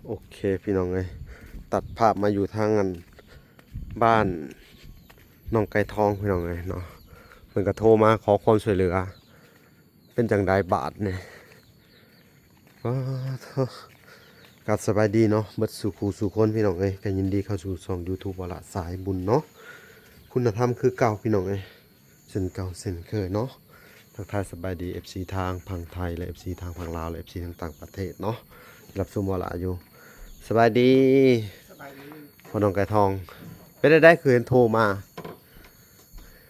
ໂອເຄພີ່ນ້ອງເອີຍ ຕັດພາບມາຢູ່ທາງອັນ ບ້ານໜອງໄກ່ທອງພີ່ນ້ອງເອີຍເນາະ ເພິ່ນກໍໂທມາຂໍຄວາມຊ່ວຍເຫຼືອ ເປັນຈັ່ງໃດບາດນີ້? ປາໂທ້ ກັບສະບາຍດີເນາະ ເບິດສູ່ຄູ່ສູ່ຄົນພີ່ນ້ອງເອີຍ ກໍຍິນດີເຂົ້າສູ່ຊ່ອງຢູທູບ ວາລະສາຍບຸນເນາະ ຄຸນນະທຳຄືເກົ່າພີ່ນ້ອງເອີຍ ເຊັ່ນເກົ່າເຊັ່ນເຄີຍເນາະ ທັກທາຍສະບາຍດີເອັຟຊີທາງຝັ່ງໄທ ແລະ ເອັຟຊີທາງຝັ່ງລາວ ແລະ ເອັຟຊີທາງຕ່າງປະເທດເນາະ ຮັບຊົມວາລະຢູ່ ສະບາຍດີ ສະບາຍດີ ພໍ່ນ້ອງໄກ່ທອງ ເປັນໃດໆ ຄືເຫັນໂທມາ? ຮະ?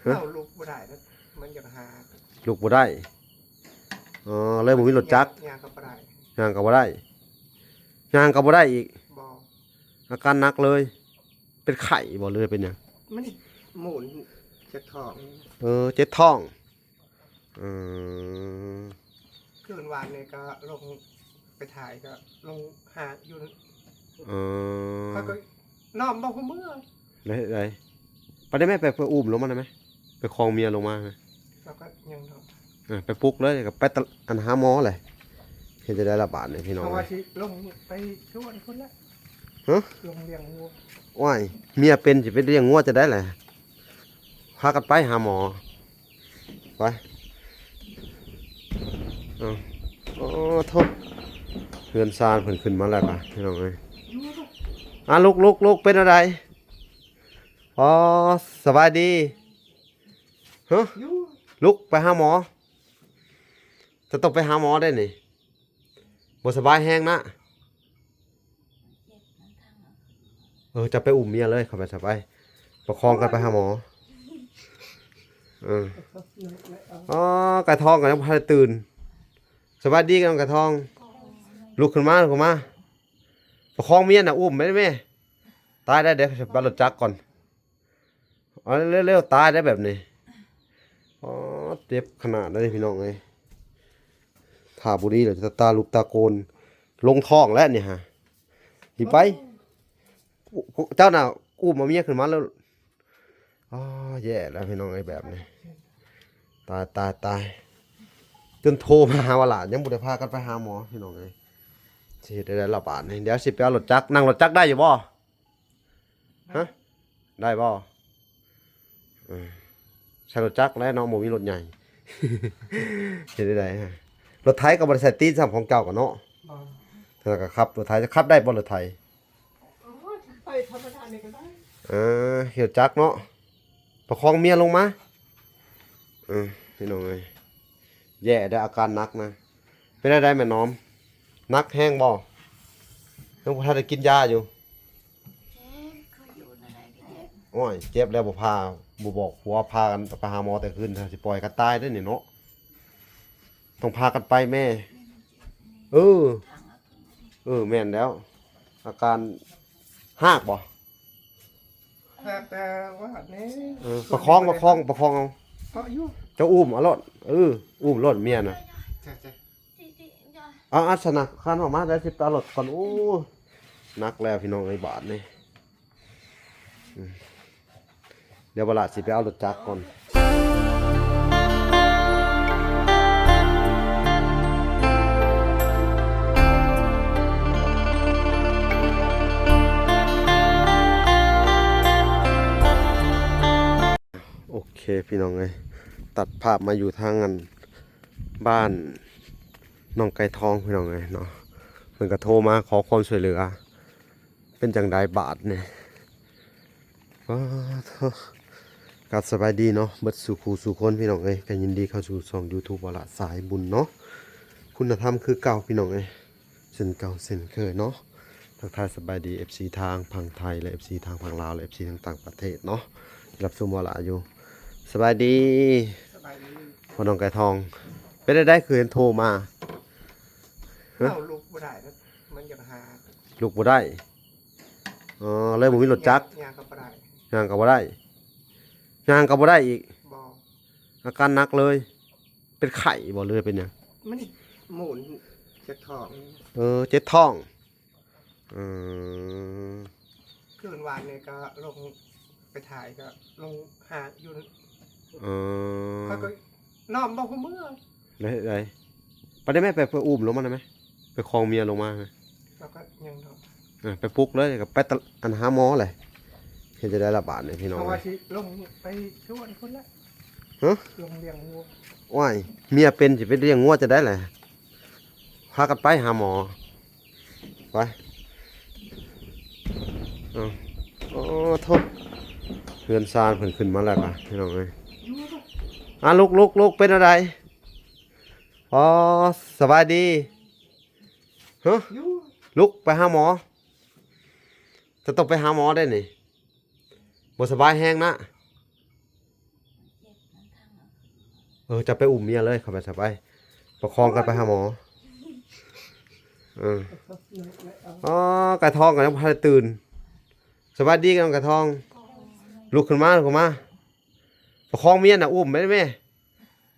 ເຮົາລຸກບໍ່ໄດ້ ມັນຢາກຫາ ລຸກບໍ່ໄດ້? ອໍ ເລີຍບໍ່ມີລົດຈັກ ຍ່າງກໍບໍ່ໄດ້ ຍ່າງກໍບໍ່ໄດ້ ຍ່າງກໍບໍ່ໄດ້ອີກ ບໍ່ ອາການໜັກເລີຍ ເປັນໄຂ້ບໍ່ ຫຼືເປັນຫຍັງ? ມັນໝູນເຈັບທ້ອງ ເອີ ເຈັບທ້ອງ ອືມ ຄືວານນີ້ກໍລົງໄປຖ່າຍ ກໍລົງຫາຢູ່ ເອີ ຂ້ອຍກໍນອນບໍ່ຮູ້ເມື່ອ ໄດ້ ໄດ້ ໄປໄດ້ແມ່ ໄປ ໄປອຸ້ມລົງມາໄດ້ແມ່ ໄປຄອງເມຍລົງມາ ແລ້ວກໍຍັງນອນ ເອີ ໄປປຸກເລີຍ ກໍໄປຕະ ອັນຫາໝໍແຫຼະ ເຮັດຈັ່ງໃດລະບາດນີ້ພີ່ນ້ອງ ເພາະວ່າຊິລົງໄປສວນພຸ້ນແຫຼະ ຮະ? ລົງລ້ຽງງົວ ໂອ້ຍ ເມຍເປັນຊິໄປລ້ຽງງົວຈັ່ງໃດລະ? ພາກັນໄປຫາໝໍ ໄປ ເອົາ ໂອ້ໂທ້ ເຮືອນຊານເພິ່ນຂຶ້ນມາແລ້ວກະ ພີ່ນ້ອງເອີຍ ອ່າ ລຸກ ລຸກ ລຸກ ເປັນແນວໃດ? ອໍ ສະບາຍດີ ຮະ? ລຸກໄປຫາໝໍ ຈະຕ້ອງໄປຫາໝໍໄດ໋ນີ້ ບໍ່ສະບາຍແຮງນະ. ເອີ ເຈົ້າໄປອຸ້ມເມຍເລີຍ ເຂົ້າໄປ ເຂົ້າໄປ ປະຄອງກັນໄປຫາໝໍ ເອີ ອໍ ໄກ່ທອງກໍຍັງບໍ່ທັນໄດ້ຕື່ນ ສະບາຍດີ ນ້ອງໄກ່ທອງ ລຸກຂຶ້ນມາ ລຸກຂຶ້ນມາ ປະຄອງເມຍນະ ອຸ້ມໄປແມ່ ຕາຍແລ້ວ ເດີ ໄປລົດຈັກກ່ອນ ເອົາເລັວໆ ຕາຍໄດ້ແບບນີ້ ອໍ ເຈັບຂະໜາດໃດ໋ພີ່ນ້ອງເອີຍ ຖ້າບໍ່ດີແລ້ວ ຕາ ຕາລຸກຕາໂກນ ລົງທ້ອງແລ້ວນີ້ຫາ ຊິໄປ ເຈົ້ານະ ອຸ້ມເອົາເມຍຂຶ້ນມາແລ້ວ ອໍ ແຍ່ແລ້ວພີ່ນ້ອງເອີຍ ແບບນີ້ ຕາຍ ຕາຍ ຕາຍ ຈົນໂທມາຫາວ່າຫຼານ ຍັງບໍ່ໄດ້ພາກັນໄປຫາໝໍ ພີ່ນ້ອງເອີຍ ຊິເຮັດແນວໃດລະບາດນີ້ ດຽວຊິໄປເອົາລົດຈັກ ນັ່ງລົດຈັກໄດ້ຢູ່ບໍ່? ຮະ ໄດ້ບໍ່? ເອີ ໃຊ້ລົດຈັກແຫຼະເນາະ ບໍ່ມີລົດໃຫຍ່ ເຮັດແນວໃດ? ລົດໄຖກໍບໍ່ໄດ້ໃສ່ຕີນຊ້ຳ ຂອງເຈົ້າກໍເນາະ ບໍ່ ເທົ່ານັ້ນກໍຂັບລົດໄຖ ຂັບໄດ້ບໍ່ລົດໄຖ? ໂອ້ຍ ໄປທຳມະດານີ້ກໍໄດ້ ເອີ ຂີ່ລົດຈັກເນາະ ປະຄອງເມຍລົງມາ ເອີ ພີ່ນ້ອງເອີຍ ແຍ່ເດີ້ ອາການໜັກນະ ເປັນແນວໃດແມ່ນອມ? ໜັກແຮງບໍ່? ຍັງບໍ່ທັນໄດ້ກິນຢາຢູ່ ເຈັບ ຂ້ອຍຢູ່ແນວໃດກໍເຈັບ ໂອ້ຍ ເຈັບແລ້ວບໍ່ພາ ບໍ່ບອກຜົວພາກັນໄປຫາໝໍແຕ່ຄືນ ຊິປ່ອຍກັນຕາຍເດ້ນີ້ເນາະ ຕ້ອງພາກັນໄປແມ່ ເອີ ເອີ ແມ່ນແລ້ວ ອາການຮາກບໍ່? ຫາກແຕ່ວ່າແນ່ ເອີ ປະຄອງ ປະຄອງ ປະຄອງເອົາ ເກາະຢູ່ ເຈົ້າອຸ້ມເອົາໂລດ ເອີ ອຸ້ມໂລດເມຍນະ ຈ້ະ ຈ້ະ ເອົາ ອັດສະນະ ຄັນອອກມາແລ້ວຊິໄປເອົາລົດກ່ອນ ໂອ້ ໜັກແລ້ວພີ່ນ້ອງເອີຍ ບາດນີ້ ອືມ ດຽວບັກຫຼ້າຊິໄປເອົາລົດຈັກກ່ອນ ໂອເຄພີ່ນ້ອງເອີຍ ຕັດພາບມາຢູ່ທາງອັນ ບ້ານໜອງໄກ່ທອງພີ່ນ້ອງເອີຍເນາະ ເພິ່ນກໍໂທມາຂໍຄວາມຊ່ວຍເຫຼືອ ເປັນຈັ່ງໃດບາດນີ້? ປາໂທ້ ກັບສະບາຍດີເນາະ ເບິດສູ່ຄູ່ສູ່ຄົນພີ່ນ້ອງເອີຍ ກໍຍິນດີເຂົ້າສູ່ຊ່ອງຢູທູບ ວາລະສາຍບຸນເນາະ ຄຸນນະທຳຄືເກົ່າພີ່ນ້ອງເອີຍ ເຊັ່ນເກົ່າເຊັ່ນເຄີຍເນາະ ທັກທາຍສະບາຍດີເອັຟຊີທາງຝັ່ງໄທ ແລະ ເອັຟຊີທາງຝັ່ງລາວ ແລະ ເອັຟຊີທາງຕ່າງປະເທດເນາະ ຮັບຊົມວາລະຢູ່ ສະບາຍດີ ສະບາຍດີ ພໍ່ນ້ອງໄກ່ທອງ ເປັນໃດໆ ຄືເຫັນໂທມາ? ຮະ? ເຮົາລຸກບໍ່ໄດ້ ມັນຢາກຫາ ລຸກບໍ່ໄດ້ ອໍ ເລີຍບໍ່ມີລົດຈັກ ຍ່າງກໍບໍ່ໄດ້ ຍ່າງກໍບໍ່ໄດ້ ຍ່າງກໍບໍ່ໄດ້ອີກ ບໍ່ ອາການໜັກເລີຍ ເປັນໄຂ້ບໍ່ ຫຼືເປັນຫຍັງ? ມັນໝູນເຈັບທ້ອງ ເອີ ເຈັບທ້ອງ ອືມ ຄືວານນີ້ກໍລົງໄປຖ່າຍ ກໍລົງຫາຢູ່ ເອີ ຂ້ອຍກໍນອນບໍ່ຮູ້ເມື່ອ ໄດ້ ໄດ້ ໄປໄດ້ແມ່ ໄປ ໄປອຸ້ມລົງມາໄດ້ແມ່ ໄປຄອງເມຍລົງມາ ແລ້ວ ກໍຍັງເນາະ ເອີ ໄປປຸກເລີຍ ກໍໄປຕະ ອັນຫາໝໍແຫຼະ. ເຮັດຈັ່ງໃດລະບາດນີ້ພີ່ນ້ອງ ເພາະວ່າຊິລົງໄປສວນພຸ້ນແຫຼະ. ຮະ? ລົງລ້ຽງງົວ. ໂອ້ຍ ເມຍເປັນຊິໄປລ້ຽງງົວຈັ່ງໃດແຫຼະ? ພາກັນໄປຫາໝໍ ໄປ. ເອົາ ໂອ້ໂທ້ ເຮືອນຊານເພິ່ນຂຶ້ນມາແລ້ວກະ ພີ່ນ້ອງເອີຍ. ອ່າ ລຸກ ລຸກ ລຸກ ເປັນແນວໃດ? ອໍ ສະບາຍດີ. ຮະ? ລຸກ ໄປຫາໝໍ. ຈະຕ້ອງໄປຫາໝໍໄດ໋ນີ້ ບໍ່ສະບາຍແຮງນະ. ເອີ ຈະໄປອຸ້ມເມຍເລີຍ ເຂົ້າໄປ ສະບາຍ ປະຄອງກັນໄປຫາໝໍ. ເອີ ອໍ ໄກ່ທອງກໍຍັງບໍ່ທັນໄດ້ຕື່ນ. ສະບາຍດີ ນ້ອງໄກ່ທອງ ລຸກຂຶ້ນມາ ລຸກຂຶ້ນມາ ປະຄອງເມຍນະ ອຸ້ມໄປແມ່.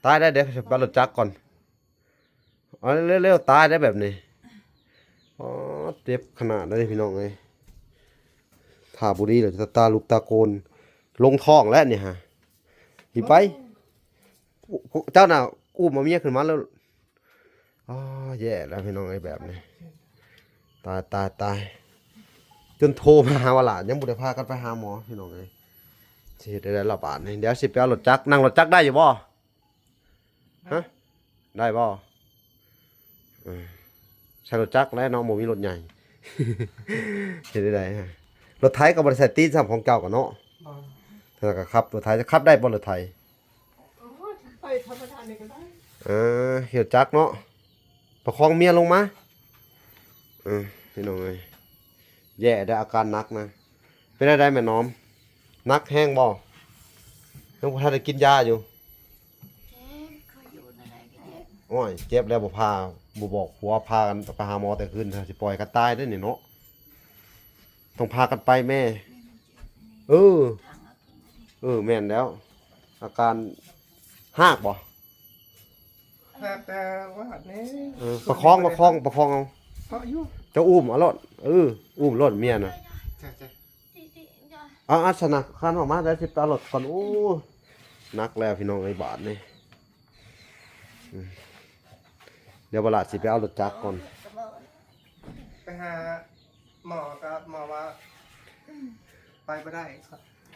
ຕາຍແລ້ວ ເດີ ໄປລົດຈັກກ່ອນ. ເອົາເລັວໆ ຕາຍໄດ້ແບບນີ້. ອໍ ເຈັບຂະໜາດໃດ໋ພີ່ນ້ອງເອີຍ. ຖ້າບໍ່ດີແລ້ວ ຕາ ຕາລຸກຕາໂກນ ລົງທ້ອງແລ້ວນີ້ຫາ. ຊິໄປ ເຈົ້ານະ ອຸ້ມເອົາເມຍຂຶ້ນມາແລ້ວ. ອໍ ແຍ່ແລ້ວພີ່ນ້ອງເອີຍ ແບບນີ້. ຕາຍ ຕາຍ ຕາຍ ຈົນໂທມາຫາວ່າຫຼານຍັງບໍ່ໄດ້ພາກັນໄປຫາໝໍ ພີ່ນ້ອງເອີຍ. ຊິເຮັດໄດ້ລະບາດນີ້. ດຽວຊິໄປເອົາລົດຈັກ. ນັ່ງລົດຈັກໄດ້ຢູ່ບໍ່? ຮະ? ໄດ້ບໍ່? ເອີ ໃຊ້ລົດຈັກແຫຼະເນາະ ບໍ່ມີລົດໃຫຍ່. ເຮັດໄດ້ໃດ? ລົດໄຖກໍບໍ່ໄດ້ໃສ່ຕີນຊ້ຳຂອງເຈົ້າກໍເນາະ. ບໍ່. ແຕ່ກໍຂັບລົດໄຖ. ຈະຂັບໄດ້ບໍ່ລົດໄຖ? ໂອ້ຍ ໄປທຳມະດານີ້ກໍໄດ້. ເອີ ຂີ່ລົດຈັກເນາະ ປະຄອງເມຍລົງມາ. ເອີ ພີ່ນ້ອງເອີຍ ແຍ່ເດີ້ ອາການໜັກນະ. ເປັນຈັ່ງໃດແມ່ນອມ? ໜັກແຮງບໍ່? ຍັງບໍ່ທັນໄດ້ກິນຢາຢູ່. ໂອ້ຍ ເຈັບແລ້ວບໍ່ພາ ບໍ່ບອກຜົວພາກັນໄປຫາໝໍແຕ່ຄືນ ຊິປ່ອຍກັນຕາຍເດ້ນີ້ເນາະ. ຕ້ອງພາກັນໄປແມ່. ເອີ ເອີ ແມ່ນແລ້ວ. ອາການຮາກບໍ່? ຮາກແຕ່ວ່າແນ່. ເອີ ປະຄອງ ປະຄອງ ປະຄອງເອົາ. ເພາະຢູ່ ເຈົ້າອຸ້ມເອົາໂລດ. ເອີ ອຸ້ມໂລດເມຍນະ. ຈ້ະ ຈ້ະ. ເອົາ ອັດຊະນະ ຄານອອກມາ ດຽວຊິໄປເອົາລົດກ່ອນ. ໂອ້ ໜັກແລ້ວພີ່ນ້ອງເອີຍ ບາດນີ້. ອືມ ດຽວບັກຫຼ້າຊິໄປເອົາລົດຈັກກ່ອນ. ໄປຫາໝໍກໍໝໍວ່າໄປບໍ່ໄດ້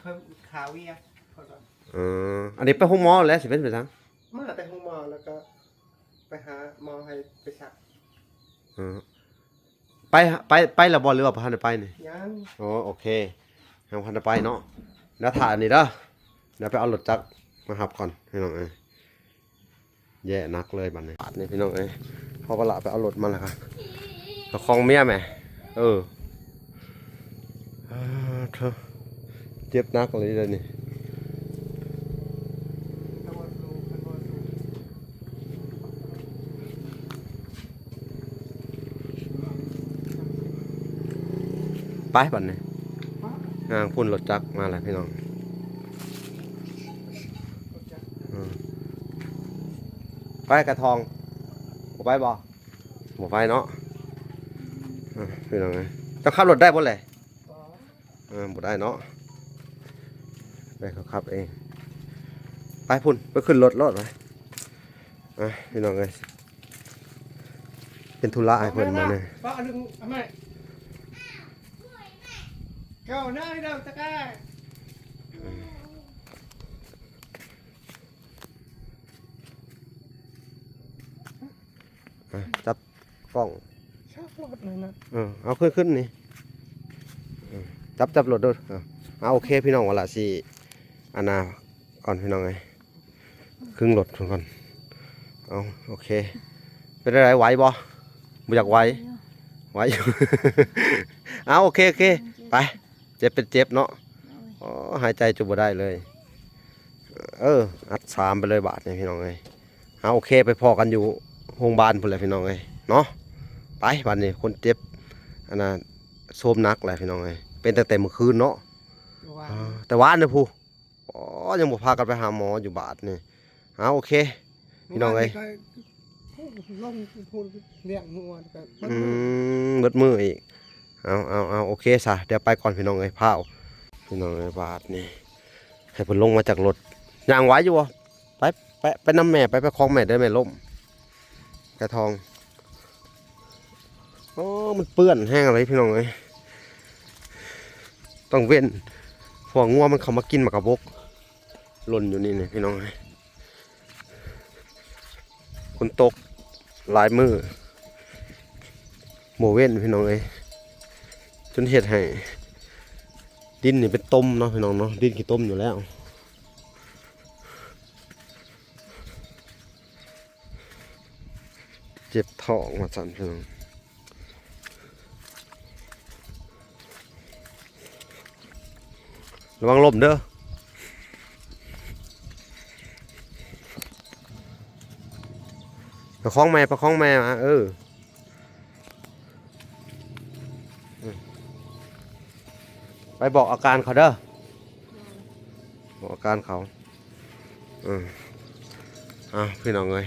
ເພິ່ນຄາວຽກ. ເອີ ອັນນີ້ໄປໂຮງໝໍແລ້ວ ຊິເປັນໄປທາງ ມາແຕ່ໂຮງໝໍ ແລ້ວກໍໄປຫາໝໍໃຫ້ໄປສັກ. ເອີ ໄປ ໄປ ໄປແລ້ວບໍ່ ຫຼືວ່າບໍ່ທັນໄດ້ໄປນີ້? ຍັງ. ໂອ້ ໂອເຄ ຍັງບໍ່ທັນໄດ້ໄປເນາະ. ດຽວຖ້າອັນນີ້ເດີ ດຽວໄປເອົາລົດຈັກມາຮັບກ່ອນ ພີ່ນ້ອງເອີຍ. ແຍ່ໜັກເລີຍບາດນີ້ ບາດນີ້ພີ່ນ້ອງເອີຍ. ເພາະວ່າລະໄປເອົາລົດມາແລ້ວກໍປະຄອງເມຍແໝ. ເອີ ເອີ ເທີ ເຈັບໜັກເລີຍເດນີ້. ໄປບາດນີ້ ອ່າ ພຸ້ນລົດຈັກມາແລ້ວພີ່ນ້ອງ. ເອີ ໄປກະທອງ ບໍ່ໄປບໍ່? ບໍ່ໄປເນາະ. ເອີ ພີ່ນ້ອງເອີຍ ເຈົ້າຂັບລົດໄດ້ບໍ່ແຫຼະ? ເອີ ບໍ່ໄດ້ເນາະ. ໄປເຂົາຂັບເອງ. ໄປພຸ້ນ ໄປຂຶ້ນລົດໂລດໄປ. ອ່ະ ພີ່ນ້ອງເອີຍ ເປັນທຸລະໃຫ້ເພິ່ນມານີ້. ປ້າດຶງ ເອົາໃໝ່ ເຈົ້ານາຍດາວຕະກາ. ອ່ະ ຈັບກ້ອງ ຊັກລົດນັ້ນນະ. ເອີ ເອົາຂຶ້ນ ຂຶ້ນນີ້. ເອີ ຈັບ ຈັບລົດໂດດ. ເອີ ເອົາ ໂອເຄ ພີ່ນ້ອງ ວ່າລະຊິ ອັນນ່າ ກ່ອນ ພີ່ນ້ອງເອີຍ ຄຶງລົດເພິ່ນກ່ອນ. ເອົາ ໂອເຄ ເປັນຈັ່ງໃດ ໄຫວບໍ່? ບໍ່ຢາກໄຫວ. ໄຫວຢູ່ ເອົາ ໂອເຄ ໂອເຄ ໄປ. ເຈັບເປັນເຈັບເນາະ. ໂອ້ຍ ຫາຍໃຈຈົນບໍ່ໄດ້ເລີຍ. ເອີ ອັດສາມໄປເລີຍບາດນີ້ ພີ່ນ້ອງເອີຍ. ເອົາ ໂອເຄ ໄປພໍ້ກັນຢູ່ໂຮງບານພຸ້ນແຫຼະ ພີ່ນ້ອງເອີຍເນາະ. ໄປ ບາດນີ້ຄົນເຈັບ ອັນນ່າ ໂຊມໜັກແຫຼະ ພີ່ນ້ອງເອີຍ ເປັນຕັ້ງແຕ່ມື້ຄືນເນາະ. ແຕ່ວ່າ ອ່າ ແຕ່ວານນີ້ພຸ້ນ. ອໍ ຍັງບໍ່ພາກັນໄປຫາໝໍຢູ່ບາດນີ້. ເອົາ ໂອເຄ ພີ່ນ້ອງເອີຍ ວານນີ້ກໍລົງພຸ້ນລ້ຽງງົວກໍເບິດມື້ ອືມ ເບິດມື້ອີກ. ເອົາ ເອົາ ເອົາ ໂອເຄຊະ ດຽວໄປກ່ອນ ພີ່ນ້ອງເອີຍ ພ້າວ ພີ່ນ້ອງເອີຍ. ບາດນີ້ໃຫ້ເພິ່ນລົງມາຈາກລົດ. ຍ່າງໄຫວຢູ່ບໍ່? ໄປ ໄປ ໄປນຳແມ່ ໄປ ໄປຄອງແມ່ເດີ ແມ່ລົ້ມ. ກະທອງ ໂອ້ ມັນເປື້ອນແຮງເລີຍພີ່ນ້ອງເອີຍ ຕ້ອງເວັ້ນ ເພາະວ່າງົວມັນເຂົ້າມາກິນໝາກກະບົກ ຫຼົ່ນຢູ່ນີ້ນີ້ພີ່ນ້ອງເອີຍ. ຝົນຕົກຫຼາຍມື້ ບໍ່ເວັ້ນພີ່ນ້ອງເອີຍ ຈົນເຮັດໃຫ້ດິນນີ້ເປັນຕົມເນາະພີ່ນ້ອງເນາະ ດິນຂີ້ຕົມຢູ່ແລ້ວ. ເຈັບທ້ອງວ່າຊັ້ນພີ່ນ້ອງ ລະວັງລົ້ມເດີ ປະຄອງແມ່ ປະຄອງແມ່ມາ ເອີ. ໄປບອກອາການເຂົາເດີ ບອກອາການເຂົາ ເອີ. ອ້າວ ພີ່ນ້ອງເອີຍ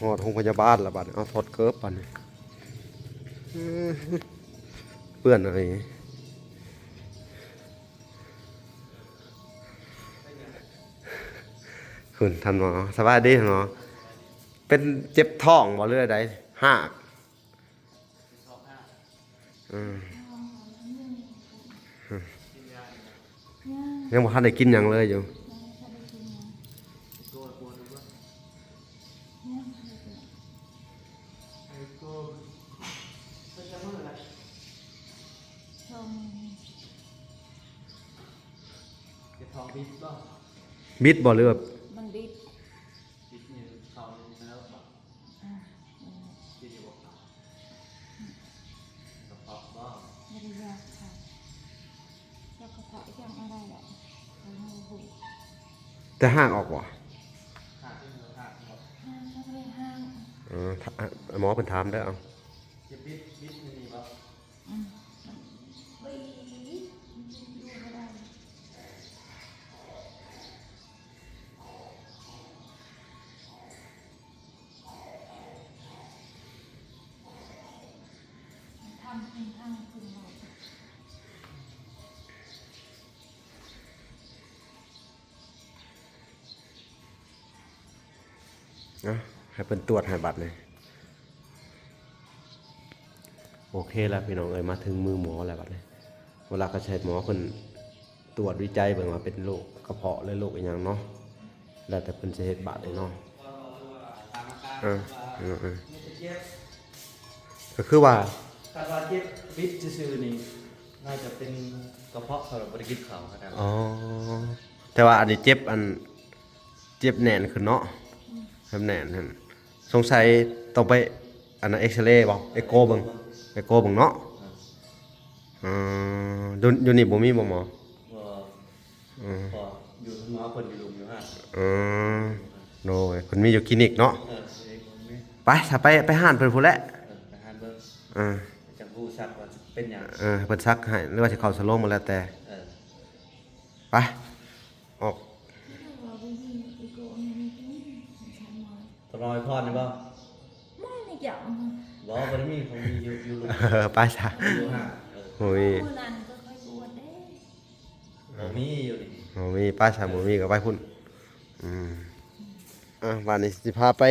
ຮອດໂຮງພະຍາບານແລ້ວບັດນີ້ ເອົາ ຖອດເກີບບັດນີ້ ເປື້ອນອີ່ຫຼີ. ຄຸນທ່ານໝໍ ສະບາຍດີທ່ານໝໍ ເປັນເຈັບທ້ອງບໍ່ ຫຼືໃດ? ຮາກ ອືມ ຍັງບໍ່ທັນໄດ້ກິນຫຍັງເລີຍຢູ່. ເຈັບທ້ອງບິດບໍ່? ບິດບໍ່ ຫຼືວ່າ ມັນບິດ ບິດນີ້ເຂົ້າໃນເນື້ອບໍ່? ອ່າ ເອີ ກິນຢູ່ບໍ່ເຂົ້າ? ກະເພາະບໍ່? ບໍ່ໄດ້ຢາກເຂົ້າ ຈັກກະເພາະອີ່ຫຍັງອະໄລແຫຼະ ຂ້ອຍຍັງບໍ່ຮູ້. ແຕ່ຮາກອອກບໍ່? ຮາກ ຮາກບໍ່? ຮາກ ບໍ່ໄດ້ຮາກ. ເອີ ຖ້າ ໝໍເພິ່ນຖາມເດີ ເອົາ ຈະບິດ ບິດນີ້ບໍ່? ອືມ ມັນ ເອີຍ ມັນກິນຢູ່ບໍ່ໄດ້. ເອົາ ໃຫ້ເພິ່ນຕວດໃຫ້ບັດນີ້. ໂອເຄແລ້ວພີ່ນ້ອງເອີຍ ມາເຖິງມືໝໍແລ້ວບັດນີ້ ເວລາເຂົາໃຫ້ໝໍເພິ່ນ ຕວດວິໄຈເບິ່ງວ່າເປັນໂລກກະເພາະ ຫຼືໂລກອີ່ຫຍັງເນາະ ແລ້ວແຕ່ເພິ່ນຊິເຮັດບາດນີ້ເນາະ. ເອີ ເອີ ເອີ ກະຄືວ່າ ຄັນວ່າເຈັບບິດຊື່ໆນີ້ ໜ້າຈະເປັນກະເພາະ ເຂົາບໍ່ໄດ້ກິນເຂົ້າຫັ້ນນະ. ອໍ ແຕ່ວ່າອັນນີ້ເຈັບ ອັນ ເຈັບແໜ້ນຂຶ້ນເນາະ ອືມ ເຈັບແໜ້ນຫັ້ນ ສົງໄສຕ້ອງໄປ ອັນນັ້ນ ເອັກຊະເລບໍ ເອັກໂກເບິ່ງ ເອັກໂກເບິ່ງເນາະ. ເອີ ເອີ ຢູ່ ຢູ່ນີ້ບໍ່ມີບໍ່ໝໍ? ບໍ່ ອືມ ເພາະຢູ່ ໝໍເພິ່ນຢູ່ລຸ່ມຢູ່ຫັ້ນ. ອືມ ໂດຍ ເພິ່ນມີຢູ່ຄລີນິກເນາະ. ເອີ ຄລີນິກເພິ່ນມີ. ໄປຊະ ໄປ ໄປຮ້ານເພິ່ນພຸ້ນແຫຼະ. ເອີ ໄປຮ້ານເບິ່ງ ເອີ ຈັ່ງຮູ້ຊັກວ່າເປັນຫຍັງ. ເອີ ເພິ່ນສັກໃຫ້ ຫຼືວ່າຊິເຂົ້າສະໂລມກໍແລ້ວແຕ່. ເອີ ໄປ ອອກ ຕະລອຍພອນນີ້ບໍ່? ບໍ່ ບໍ່ໄດ້ມີ ເຂົາມີຢູ່ ຢູ່ລຸ່ມ. ໄປຊະ ຢູ່ຫ້າງ. ເອີ ໂອ້ຍ ມື້ນັ້ນກໍຄ່ອຍກວດເດ້. ບໍ່ມີຢູ່ນີ້ ບໍ່ມີ ໄປຊະ ບໍ່ມີກໍໄປພຸ້ນ. ອືມ ອ່າ ບາດນີ້ຊິພາໄປ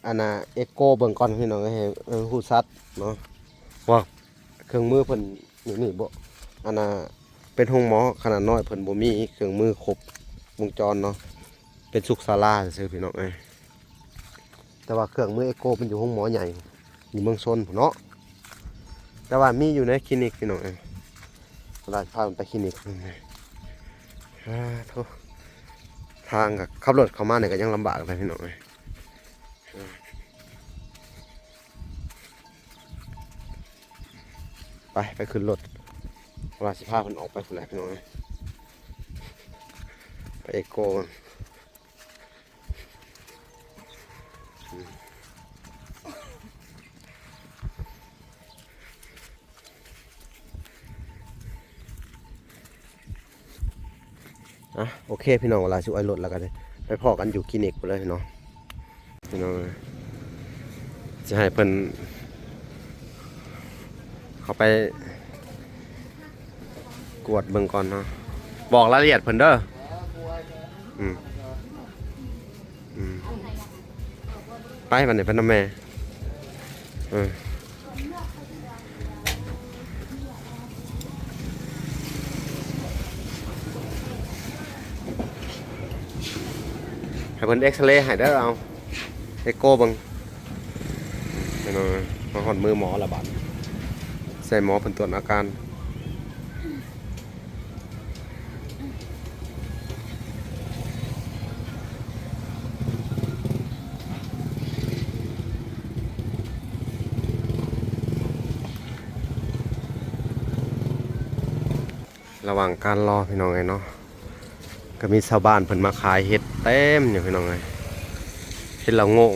ອັນນ່າ ເອັກໂກເບິ່ງກ່ອນພີ່ນ້ອງເອີຍ ໃຫ້ ໃຫ້ຮູ້ຊັດເນາະ ວ່າເຄື່ອງມືເພິ່ນຢູ່ນີ້ບໍ່. ອັນນ່າ ເປັນໂຮງໝໍຂະໜາດນ້ອຍ ເພິ່ນບໍ່ມີເຄື່ອງມືຄົບວົງຈອນເນາະ ເປັນສຸກສາລາຊື່ໆ ພີ່ນ້ອງເອີຍ. ແຕ່ວ່າເຄື່ອງມືເອັກໂກມັນຢູ່ໂຮງໝໍໃຫຍ່ຢູ່ເມືອງຊົນພຸ້ນເນາະ ແຕ່ວ່າມີຢູ່ໃນຄລີນິກພີ່ນ້ອງເອີຍ. ລາວພາໄປຄລີນິກ. ອາ ໂທ້ ທາງກໍຂັບລົດເຂົ້າມານີ້ກໍຍັງລຳບາກເລີຍພີ່ນ້ອງເອີຍ. ໄປ ໄປຂຶ້ນລົດ ເພາະວ່າຊິພາເພິ່ນອອກໄປພຸ້ນແຫຼະພີ່ນ້ອງເອີຍ ໄປເອັກໂກ. ອ່ະ ໂອເຄພີ່ນ້ອງ ເວລາຊິອອຍລົດແລ້ວກໍໄດ້ ໄປພໍ້ກັນຢູ່ຄລີນິກພຸ້ນເລີຍເນາະ. ພີ່ນ້ອງເອີຍ ຊິໃຫ້ເພິ່ນເຂົ້າໄປກວດເບິ່ງກ່ອນເນາະ ບອກລາຍລະອຽດເພິ່ນເດີ. ອືມ ອືມ ໄປບັດນີ້ ໄປນຳແມ່. ເອີ ໃຫ້ເພິ່ນເອັກສະເລໃຫ້ເດີ ເອົາ ເອັກໂກເບິ່ງ ພີ່ນ້ອງເອີຍ. ມາຮອດມືໝໍລະບາດ ໃສ່ໝໍເພິ່ນກວດອາການ. ລະຫວ່າງການລໍ ພີ່ນ້ອງເອີຍເນາະ ກໍມີຊາວບ້ານເພິ່ນມາຂາຍເຫັດເຕັມຢູ່ ພີ່ນ້ອງເອີຍ ເຫັດລະໂງກ.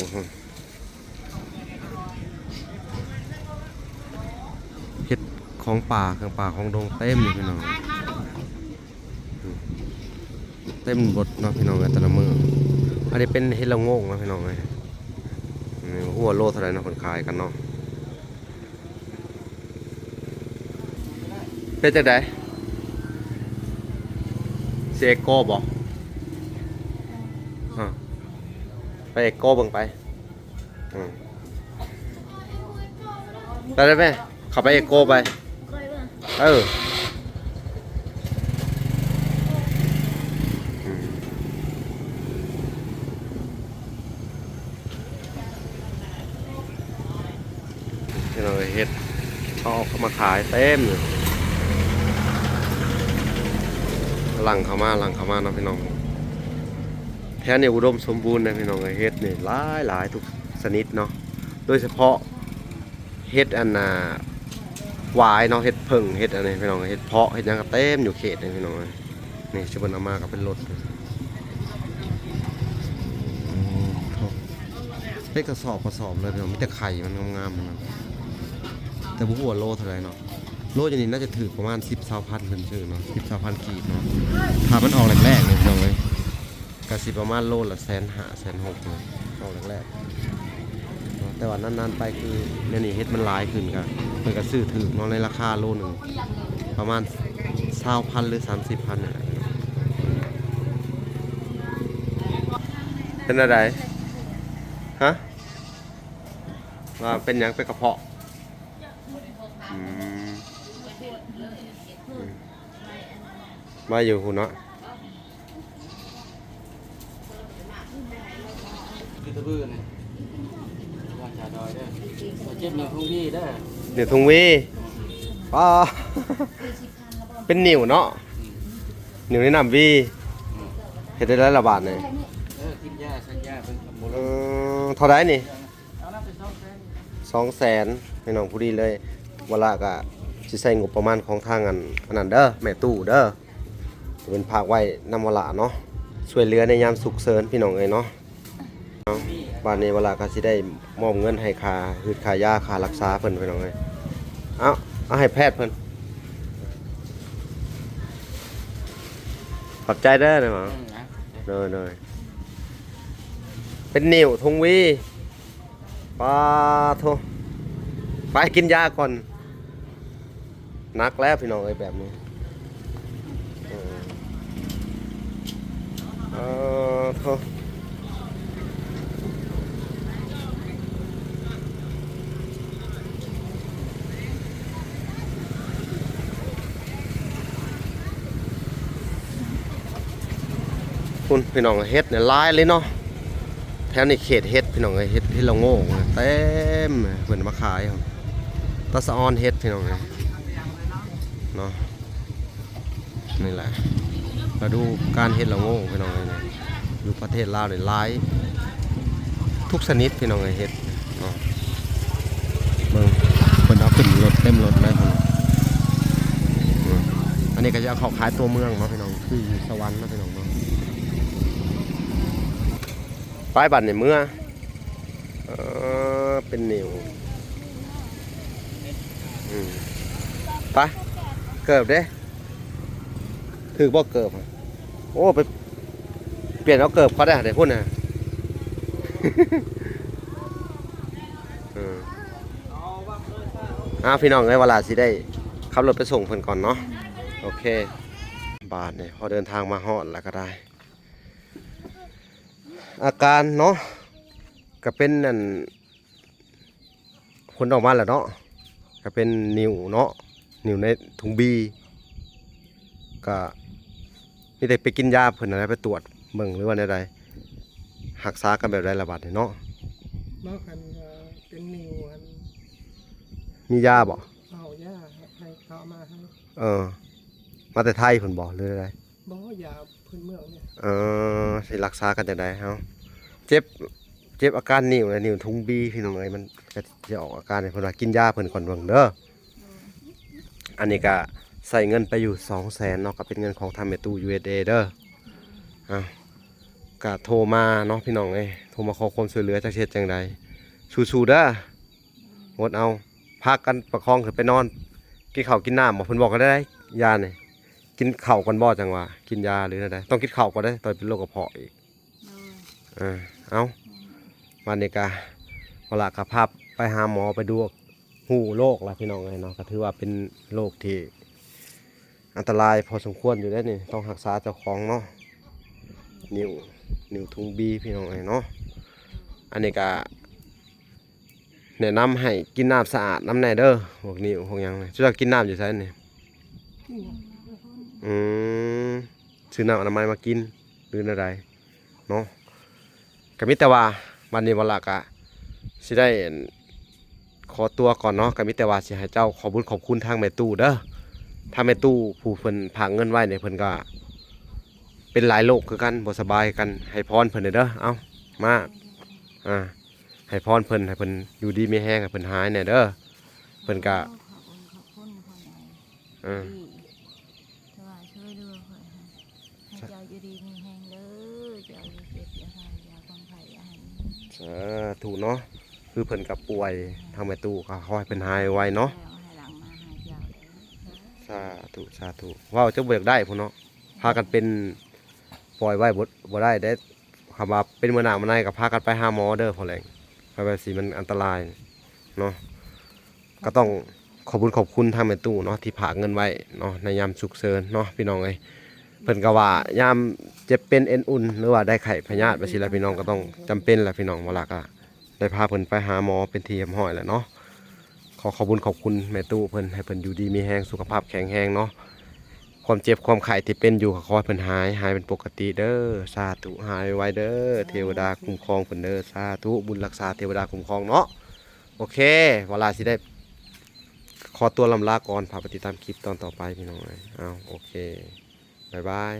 ເຫັດຂອງປ່າ ເຄື່ອງປ່າຂອງດົງເຕັມຢູ່ ພີ່ນ້ອງ ເຕັມບົດເນາະ ພີ່ນ້ອງເອີຍ ແຕ່ລະມື້. ອັນນີ້ເປັນເຫັດລະໂງກເນາະ ພີ່ນ້ອງເອີຍ ນີ້ ບໍ່ຮູ້ວ່າໂລເທົ່າໃດເນາະ ເພິ່ນຂາຍກັນເນາະ. ເປັນຈັ່ງໃດ? ຊິເອັກໂກບໍ່? ອາ ໄປເອັກໂກເບິ່ງໄປ. ອືມ ໄປເລີຍແມ່ ເຂົ້າໄປເອັກໂກໄປ. ເອີ ອືມ. ພີ່ນ້ອງເອີຍ ເຫັດເຂົາເອົາເຂົ້າມາຂາຍເຕັມຢູ່ ຫຼັ່ງເຂົ້າມາ ຫຼັ່ງເຂົ້າມາເນາະ ພີ່ນ້ອງ. ແຖວນີ້ອຸດົມສົມບູນເດ້ ພີ່ນ້ອງເອີຍ ເຫັດນີ້ຫຼາຍໆ ທຸກຊະນິດເນາະ ໂດຍສະເພາະ ເຫັດອັນນ່າ ຫວາຍເນາະ ເຫັດເຜິ້ງ ເຫັດອັນນີ້ ພີ່ນ້ອງ ເຫັດເຜາະ ເຫັດຫຍັງກໍເຕັມຢູ່ເຂດນີ້ ພີ່ນ້ອງເອີຍ. ນີ້ ຊິເພິ່ນເອົາມາກໍເປັນລົດ ອືມ ເຮັດກະສອບກະສອບເລີຍ ພີ່ນ້ອງ ມີແຕ່ໄຂ່ມັນງາມໆ ນັ້ນ ແຕ່ບໍ່ຮູ້ວ່າໂລເທົ່າໃດເນາະ. ໂລຢູ່ນີ້ໜ້າຈະຖືກປະມານສິບ ຊາວພັນ ເພິ່ນຊື້ເນາະ ສິບ ຊາວພັນກີບເນາະ. ຖ້າມັນອອກແລກໆ ນີ້ ພີ່ນ້ອງເອີຍ ກະຊິປະມານໂລລະແສນຫ້າ ແສນຫົກເນາະ ອອກແລກໆເນາະ. ແຕ່ວ່ານານໆໄປຄືແນວນີ້ເຫັດມັນຫຼາຍຂຶ້ນ ກະເພິ່ນກະຊື້ຖືກເນາະ ໃນລາຄາໂລໜຶ່ງປະມານຊາວພັນ ຫຼື ສາມສິບພັນນີ້ແຫຼະ. ເປັນແນວໃດ? ຮະ? ວ່າເປັນຫຍັງ? ເປັນກະເພາະ? ອືມ ອືມ ໄວ້ຢູ່ພຸ້ນເນາະ. ຄືຕະບືນນີ້ ວ່າຈາດອຍເດີ ເຈັບນິ້ວທຸງວີເດີ ນິ້ວທຸງວີ. ປ້າ ເປັນນິ້ວເນາະ ອືມ ນິ້ວໃນນ້ຳວີ ອືມ ເຮັດໄດ້ຫຼາຍລະບາດນີ້. ເອີ ກິນຢາ ສັນຢາເພິ່ນກໍບໍ່ ເອີ ເທົ່າໃດນີ້? ສອງແສນ ພີ່ນ້ອງ ພໍດີເລີຍ. ວາລາກະຊິໃຊ້ງົບປະມານຂອງທາງອັນ ອັນນັ້ນເດີ ແມ່ຕູ້ເດີ ເປັນຝາກໄວ້ນຳວາລາເນາະ ຊ່ວຍເຫຼືອໃນຍາມສຸກເສີນ ພີ່ນ້ອງເອີຍເນາະ. ເອົາ ບາດນີ້ວາລາກະຊິໄດ້ມອບເງິນໃຫ້ຄ່າຮືດຄ່າຢາ ຄ່າລັກສາເພິ່ນ ພີ່ນ້ອງເອີຍ. ເອົາ ເອົາໃຫ້ແພດເພິ່ນ ຂອບໃຈເດີ. ອືມ ນະ ໂດຍໆ ເປັນນິ້ວທຸງວີ. ປາໂທ້ ໄປກິນຢາກ່ອນ ໜັກແລ້ວພີ່ນ້ອງເອີຍແບບນີ້. ເອີ ເອີໂທ້. ພຸ້ນພີ່ນ້ອງ ເຫັດນີ້ຫຼາຍເລີຍເນາະ ແຖວນີ້ເຂດເຫັດພີ່ນ້ອງເອີຍ ເຫັດ ເຫັດລະໂງກເຕັມ ເພິ່ນມາຂາຍ ຕາສະອອນເຫັດພີ່ນ້ອງເອີຍເນາະ. ນີ້ແຫຼະ ລະດູການເຫັດລະໂງກພີ່ນ້ອງເອີຍ ຢູ່ປະເທດລາວນີ້ຫຼາຍທຸກຊະນິດພີ່ນ້ອງເອີຍ ເຫັດເນາະ. ເບິ່ງ ເພິ່ນເອົາຂຶ້ນລົດເຕັມລົດເລີຍພຸ້ນ. ອັນນີ້ກໍຈະເອົາເຂົ້າຂາຍຕົວເມືອງເນາະພີ່ນ້ອງ ຄືຢູ່ສະຫວັນເນາະພີ່ນ້ອງເນາະ. ໄປບາດນີ້ເມືອ ເອີ ເປັນນິ້ວ ອືມ ໄປ ເກີບເດ້ ຖືກບໍ່ເກີບ? ໂອ້ ໄປປ່ຽນເອົາເກີບເຂົາໄດ້ເດ້ພຸ້ນນະ. ເອີ ອ້າວ ພີ່ນ້ອງເອີຍ ວາລາຊິໄດ້ຂັບລົດໄປສົ່ງເພິ່ນກ່ອນເນາະ. ໂອເຄ ບາດນີ້ພໍເດີນທາງມາຮອດແລ້ວກໍໄດ້ ອາການເນາະ ກໍເປັນອັນ ຜົນອອກມາແລ້ວເນາະ ກໍເປັນນິ້ວເນາະ ນິ້ວໃນຖົງບີ ກໍມີແຕ່ໄປກິນຢາເພິ່ນຫັ້ນແຫຼະ ໄປກວດເບິ່ງ ຫຼືວ່າແນວໃດ ຮັກສາກັນແບບໃດລະບາດນີ້ເນາະ? ບໍ່ ຄັນວ່າເປັນນິ້ວຫັ້ນ ມີຢາບໍ່? ເອົາຢາໃຫ້ເຂົາເອົາມາໃຫ້. ເອີ ມາແຕ່ໄທພຸ້ນບໍ່ ຫຼືໃດ? ບໍ່ ຢາພື້ນເມືອງນີ້. ເອີ ຊິຮັກສາກັນຈັ່ງໃດເຮົາ? ເຈັບ ເຈັບອາການນິ້ວແຫຼະ ນິ້ວຖົງບີ ພີ່ນ້ອງເອີຍ ມັນກໍຊິອອກອາການໃຫ້ເພິ່ນວ່າ ກິນຢາເພິ່ນກ່ອນເບິ່ງເດີ. ອັນນີ້ກໍໃຊ້ເງິນໄປຢູ່ສອງແສນເນາະ ກໍເປັນເງິນຂອງທາງແມ່ຕູ້ ຢູເອສເອ ເດີ. ອ່າ ກໍໂທມາເນາະ ພີ່ນ້ອງເອີຍ ໂທມາຂໍຄວາມຊ່ວຍເຫຼືອ ຈັກຊິເຮັດຈັ່ງໃດ. ສູ້ໆເດີ. ອົດເອົາ ພາກັນປະຄອງຂຶ້ນໄປນອນ. ກິນເຂົ້າກິນນ້ຳບໍ່? ເພິ່ນບອກແນວໃດ ຢານີ້? ກິນເຂົ້າກ່ອນບໍ່? ຈັ່ງວ່າກິນຢາ ຫຼືແນວໃດ? ຕ້ອງກິນເຂົ້າກ່ອນເດ້ ຕ້ອງເປັນໂລກກະເພາະອີກ. ໂດຍ ເອີ ເອົາ ອືມ ບາດນີ້ກະ ເວລາກະພາໄປຫາໝໍ ໄປດູ ຮູ້ໂລກລະ ພີ່ນ້ອງເອີຍເນາະ. ກະຖືວ່າເປັນໂລກທີ່ອັນຕະລາຍພໍສົມຄວນຢູ່ເດ້ນີ້ ຕ້ອງຮັກສາເຈົ້າຂອງເນາະ. ນິ້ວ ນິ້ວຖົງບີ ພີ່ນ້ອງເອີຍເນາະ. ອັນນີ້ກະ ແນະນຳໃຫ້ກິນນ້ຳສະອາດນຳແດ່ເດີ ພວກນິ້ວພວກຫຍັງນີ້. ເຈົ້າກິນນ້ຳຢູ່ໃສນີ້? ອືມ ຊື້ນ້ຳອະນາໄມມາກິນ ຫຼືແນວໃດເນາະ? ກໍມີແຕ່ວ່າ ບັດນີ້ເວລາກະຊິໄດ້ ຂໍຕົວກ່ອນເນາະ. ກໍມີແຕ່ວ່າຊິໃຫ້ເຈົ້າຂອບບຸນຂອບຄຸນທາງແມ່ຕູ້ເດີ ທາງແມ່ຕູ້ຜູ້ເພິ່ນຝາກເງິນໄວ້ນີ້ ເພິ່ນກໍເປັນຫຼາຍໂລກຄືກັນ ບໍ່ສະບາຍຄືກັນ. ໃຫ້ພອນເພິ່ນແດ່ເດີ. ເອົາ ມາ ອ່າ ໃຫ້ພອນເພິ່ນ ໃຫ້ເພິ່ນຢູ່ດີມີແຮງ ໃຫ້ເພິ່ນຫາຍແດ່ເດີ. ເພິ່ນກະ ໂອ້ ຂອບຄຸນ ຂອບຄຸນພໍ່ໃຫຍ່ ເອີ ທີ່ທີ່ວ່າຊ່ວຍເຫຼືອຂ້ອຍ ໃຫ້ ໃຫ້ເຈົ້າຢູ່ດີມີແຮງເດີ ເຈົ້າຢ່າເຈັບຢ່າໄຂ້ ຢ່າຄວາມໄຂ້ຢ່າໃຫ້ມີ. ສາທຸເນາະ. ຄືເພິ່ນກໍປ່ວຍ ທາງແມ່ຕູ້ກໍຂໍໃຫ້ເພິ່ນຫາຍໄວເນາະ. ແລ້ວໃຫ້ຫຼັງມາຫາເຈົ້າເດີ. ສາທຸ ສາທຸ. ເວົ້າຈົນບໍ່ຢາກໄດ້ພຸ້ນເນາະ ພາກັນເປັນ ປ່ອຍໄວ້ບໍ່ ບໍ່ໄດ້ເດ້. ຄຳວ່າເປັນມື້ໜ້າມື້ໃນກໍພາກັນໄປຫາໝໍເດີພໍ່ແຫຼງ ເພາະວ່າຊິມັນອັນຕະລາຍເນາະ. ກໍຕ້ອງຂອບບຸນຂອບຄຸນທາງແມ່ຕູ້ເນາະ ທີ່ຝາກເງິນໄວ້ເນາະ ໃນຍາມສຸກເສີນເນາະ ພີ່ນ້ອງເອີຍ. ເພິ່ນກໍວ່າຍາມເຈັບເປັນເອັນອຸ່ນ ຫຼືວ່າໄດ້ໄຂ້ພະຍາດ ວ່າຊີ້ລະ ພີ່ນ້ອງ ກໍຕ້ອງຈຳເປັນລະ ພີ່ນ້ອງ. ເວລາກໍ ໄດ້ພາເພິ່ນໄປຫາໝໍເປັນທີ່ຮຽບຮ້ອຍແລ້ວເນາະ. ຂໍຂອບບຸນຂອບຄຸນແມ່ຕູ້ເພິ່ນ ໃຫ້ເພິ່ນຢູ່ດີມີແຮງ ສຸຂະພາບແຂງແຮງເນາະ. ຄວາມເຈັບຄວາມໄຂ້ທີ່ເປັນຢູ່ ກໍຂໍໃຫ້ເພິ່ນຫາຍ ຫາຍເປັນປົກກະຕິເດີ. ສາທຸ ຫາຍໄວເດີ ເທວະດາຄຸ້ມຄອງເພິ່ນເດີ. ສາທຸ ບຸນຮັກສາເທວະດາຄຸ້ມຄອງເນາະ. ໂອເຄ ວາລາຊິໄດ້ຂໍຕົວລຳລາກ່ອນ ຝາກໄປຕິດຕາມຄລິບຕອນຕໍ່ໄປ ພີ່ນ້ອງເອີຍ. ເອົາ ໂອເຄ ບາຍບາຍ.